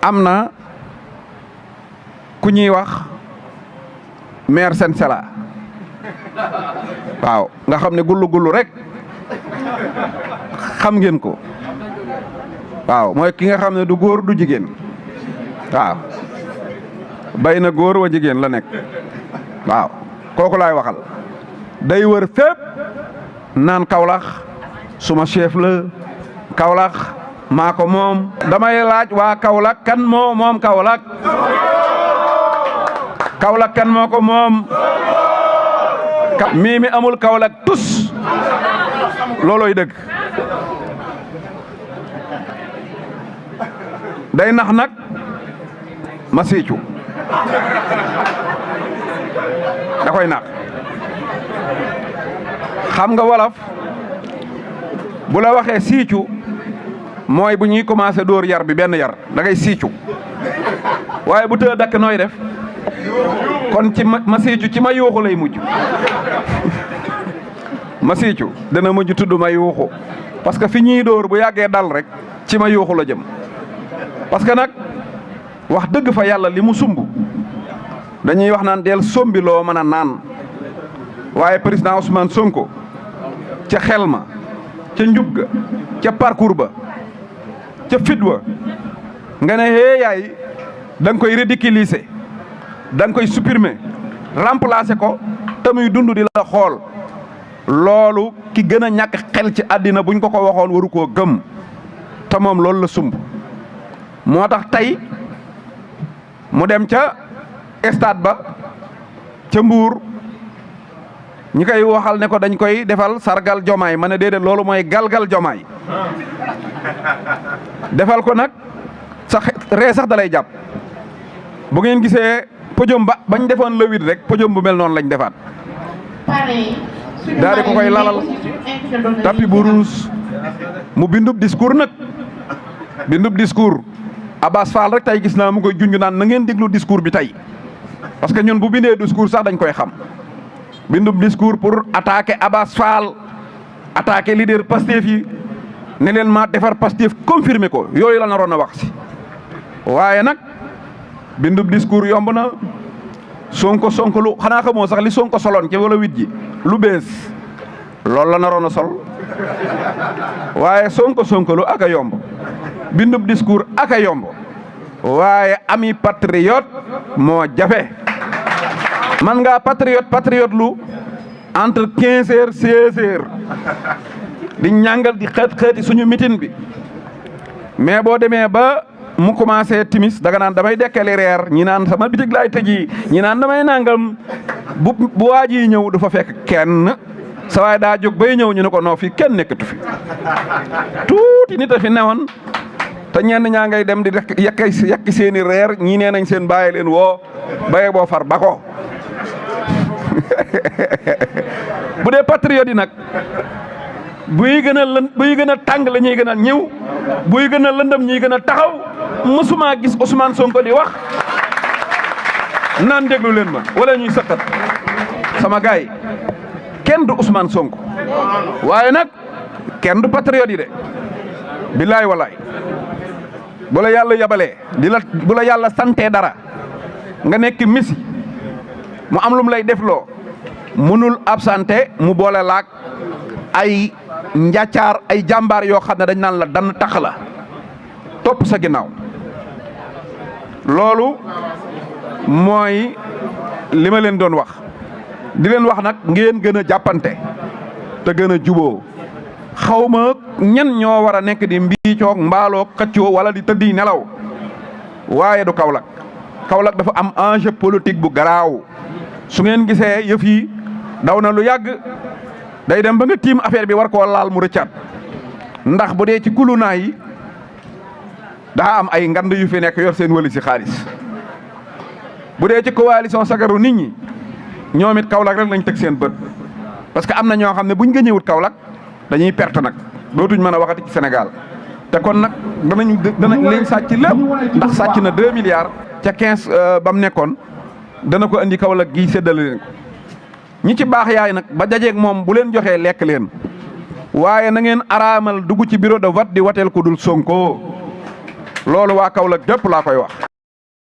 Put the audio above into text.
am na ku ñuy wax maire Sen Sela waaw nga xam ne gullu rek xam ngeen ko waaw mooy ki nga xam ne du góor du jigéen waaw bay na góor wa jigéen la nekk waaw kooku laay waxal day wër fépp naan Kaolack suma chef la Kaolack maa ko moom damay laaj waa Kaolack kan moo moom Kaolack Kaolack kan moo ko moom mii mi amul Kaolack tus loolooy dëgg day nax nag ma siicu da koy nax xam nga wolof bu la waxee siicu mooy bu ñuy commencé dóor yar bi benn yar da ngay siicu waaye bu tëë dakk nooy def kon ci ma siicu ci ma yuuxu lay mujj ma siicu dana mujj tudd ma yuuxu parce que fi ñuy dóor bu yàggee dal rek ci ma yuuxu la jëm parce que nag wax dëgg fa yàlla li mu sumb dañuy wax naan del sombi loo mën a naan waaye président Ousmane Sonko ca xel ma ca njub ga ca parcours ba ca fit wa nga ne hee yaay da nga koy ridiculiser da nga koy supprimer remplacer ko te muy dund di la xool loolu ki gën a ñàkk xel ci àddina buñ ko waxoon waru koo gëm te moom loolu la sumb moo tax tey mu dem ca stade ba ca Mbuur ñi koy waxal ne ko dañ koy defal sargal jomaay ma ne déedéet loolu mooy galgal jomaay defal ko nag sax ree sax dalay jàpp bu ngeen gisee podium ba bañ defoon le 8 rek podium bu mel noonu lañ defaat daal di ko koy lalal tapis bu rouge mu bindub discours nag bindub discours Abass Fall rek tey gis naa mu koy junj naan na ngeen déglu discours bi tey parce que ñun bu bindee discours sax dañ koy xam bindub discours pour attaquer Abass Fall attaquer leader Pastef yi ne leen maa defar Pastef confirmer ko yooyu la naroon a wax si waaye nag bindub discours yomb na Sonko lu xanaa xamoo sax li Sonko soloon ci wala wit ji lu bees loolu la naroon a sol waaye Sonko lu ak a yomb bindub discours ak a yomb waaye ami patriote moo jafe man ngaa patriote lu entre 15 heures 16 heures di ñàngal di xeeti suñu mitin bi mais boo demee ba mu commencé timis daga naan damay dekkali reer ñi naan sama bitig laay tëji ñi naan damay nangam bu waaj yi ñëw du fa fekk kenn sa waay daa jóg bay ñëw ñu ne ko noo fii kenn nekkatu fi tuuti nit a fi newoon te ñenn ñaa ngay dem di yekki seeni reer ñii nee nañ seen bàyyi leen woo baye boo far ba ko bu dee patriote yi nag buy gën a tàng la ñuy gën a ñëw buy gën a lëndëm ñuy gën a taxaw mësuma gis Ousmane Sonko di wax naan déglu leen ma wala ñuy sëqat sama gaay kenn du Ousmane Sonko waaye nag kenn du patriote yi de billaay walaay bu la yàlla yabalee bu la yàlla santee dara nga nekk misi mu am lu mu lay defloo mënul absenté mu boole laak ay njàccaar ay jàmbaar yoo xam ne dañ naan la dan tax la topp sa ginnaaw loolu mooy li ma leen doon wax di leen wax nag ngeen gën a jàppante te gën a juboo xawma ñen ñoo war a nekk di mbiicoog mbaaloog xëccoo wala di tëddi nelaw waaye du Kaolack dafa am enjeu politique bu garaaw su ngeen gisee yëf yi daw na lu yàgg day dem ba nga tiim affaire bi war koo laal mu rëccaat ndax bu dee ci kulunaa yi daa am ay ngand yu fi nekk yor seen wëli si xaalis bu dee ci coalition sagaru nit ñi ñoom it Kaolack rek lañ teg seen bët parce que am na ñoo xam ne buñ gëñëwut Kaolack dañuy perte nag dootuñ mën a waxati ci Sénégal te kon nag danañ leen sàcc lépp ndax sàcc na 2 milliards ca 15 ba mu nekkoon dana ko andi Kaolack gi séddale leen ko ñi ci baax yaay nag ba dajeeg moom bu leen joxee lekk leen waaye na ngeen araamal dugg ci bureau de vote di wateel ku dul Sonko loolu waa Kaolack gépp laa koy wax